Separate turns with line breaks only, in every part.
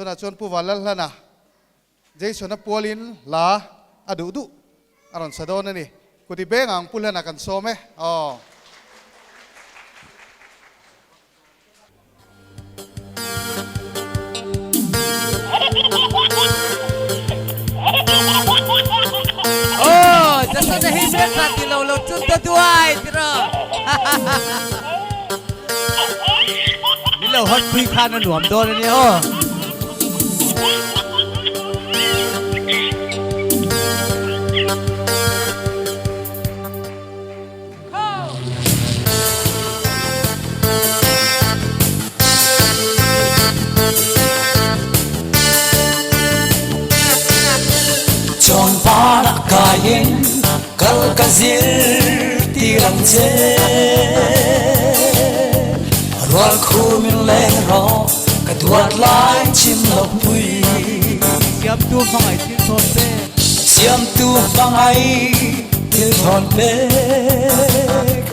Tunah chuan Pu Vanlalhlana Jason-a pualin hla a duh duh a rawn sa dawn a ni. Kuti beng ang Pu Hlana kan sawm e. Aw.
Aw, Jason-a hi hmeltha ti lo lo chun ta duai tiraw. Min lo hot pui khan a nuam dawn a nia aw.
Chawn parah kaiin kal ka zir tir ang che. Rual khu min leng rawh ka duat lai chim lo pui.
Siamtu hmangaih thil thawn pek.
Siamtu hmangaih thil thawn pek.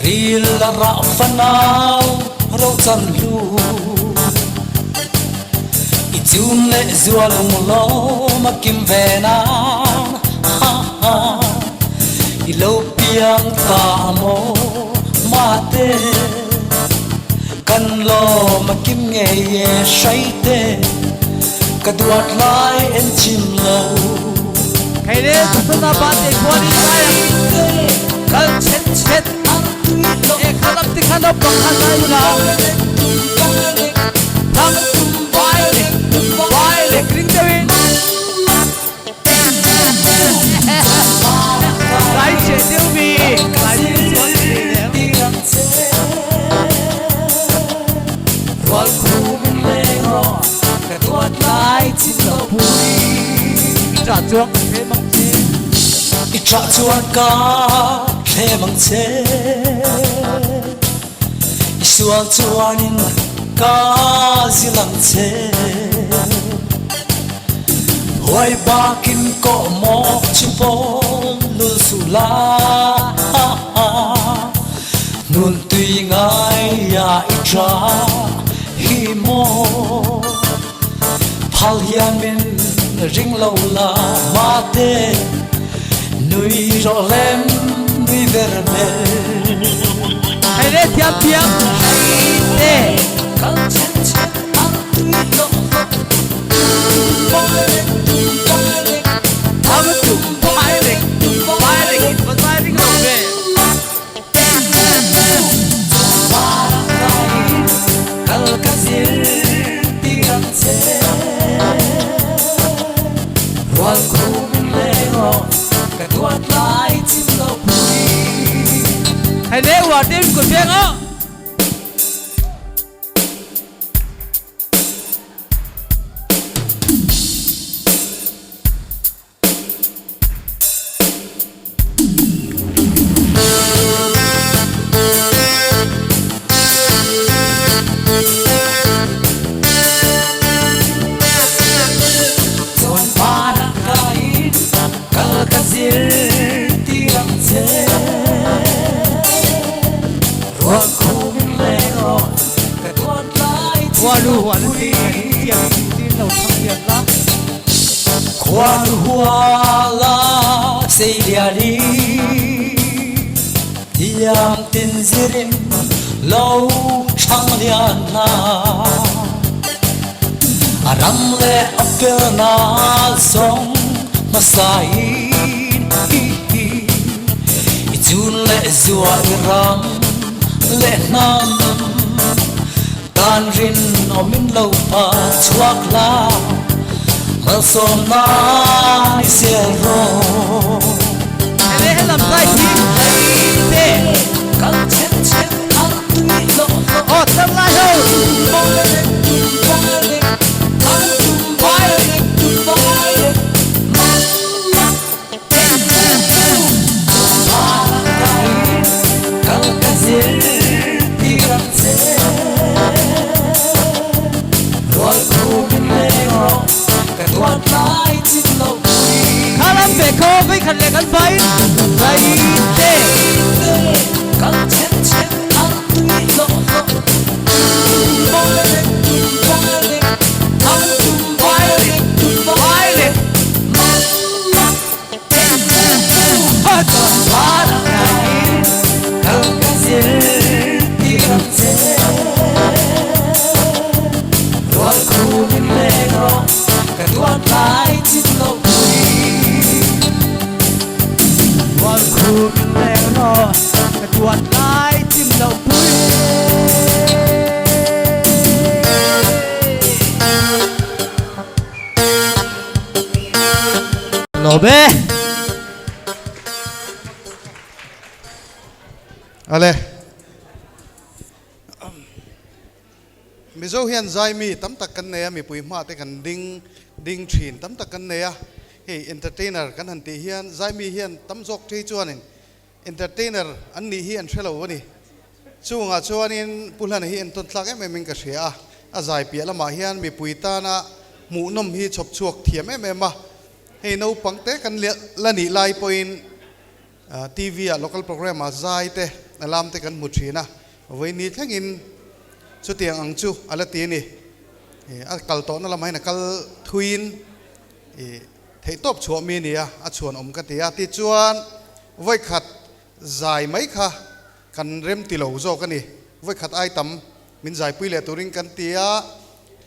Ril a rah fanau ro chan hlu. I chum leh zual ung lawm a kim ve nan. Ha ha. I lo piang ta maw mate. Kan lawm a kim ngei e hraite. Ka duat lai en chim lo.
Hei le Jasona pa te khuan in lai ang kal chet chet e khalam ti khan naupang khan lai ula thang vai lek vai lek ring deuh in lai che deuh mi lai ding chuan thei nem.
Rual khum in leng rawh ka duat lai chin lo pui.
I ṭah chuan ka thlem ang che.
I ṭah chuan ka thlem ang che. I sual chuanin ka zil ang che. Huai bakin kawh mawk chu pawl lul suh la. Nun tui ngai a i ṭa hi maw? Phal hian min ring lo la mate, nui rawh lem nui ver mel.
Hei le thiam thiam hei te.
Kal chen chen ang tui lo
Thang tum vai lek vai lek va zai ring lo ve.
Kal ka zir ti ang che Rual khum in leng rawh ka duat lai chim lo pui.
Hei le uar te in kut veng aw.
Chuan van ah kai in kal ka zir ti ang che Ruak khum in leng rawh ka tuat lai
Khuanu huan a ti tiang tin lo thang lian la.
Khuanu huala sei lian i Thiam tin zirin lo thang lian na. A ram le a felna zong hmasa in I chun le zua i ram le hnam Tan rin awm in lo pa chhuak la Malsawmna i sel rawh.
Hele helam zai hi hei te.
Kal chen chen ang tui lo lo.
Aw tar lai ho.
Kal ka zir ti ram che Rual khum in leng rawh ka tuat lai chin lo pui.
Kha lam ve kho vei khat le kan vai vai te.
Kal chen chen ang tui lo lo.
Lawm e.
Ale. Mizo hian zaimi tam tak kan nei a, mipui hma te kan ding ding thin tam tak kan nei a. Hei entertainer kan han tih hian zaimi hian tam zawk thei chuanin entertainer an nih hi an hre lo a ni. Chungah chuanin Pu Hlana hi entawn tlak em em in ka hria a, a zai piah lamah hian mipui tana hmuhnawm hi chhawp chhuak thiam em em a. Hei naupang te kan la nih lai pawhin TV ah local program ah zai te a lam te kan hmu thin a, vawiini thlengin chutiang ang chu a la ti a ni. A kal tawhna lamah hian a kal thuiin theihtawp chhuah mi a ni a, a chhuan awm ka ti a. Tichuan vawikhat zai mai kha kan rem ti lo zawk a ni. Vawikhat ai tam min zaipui leh turin kan ti a.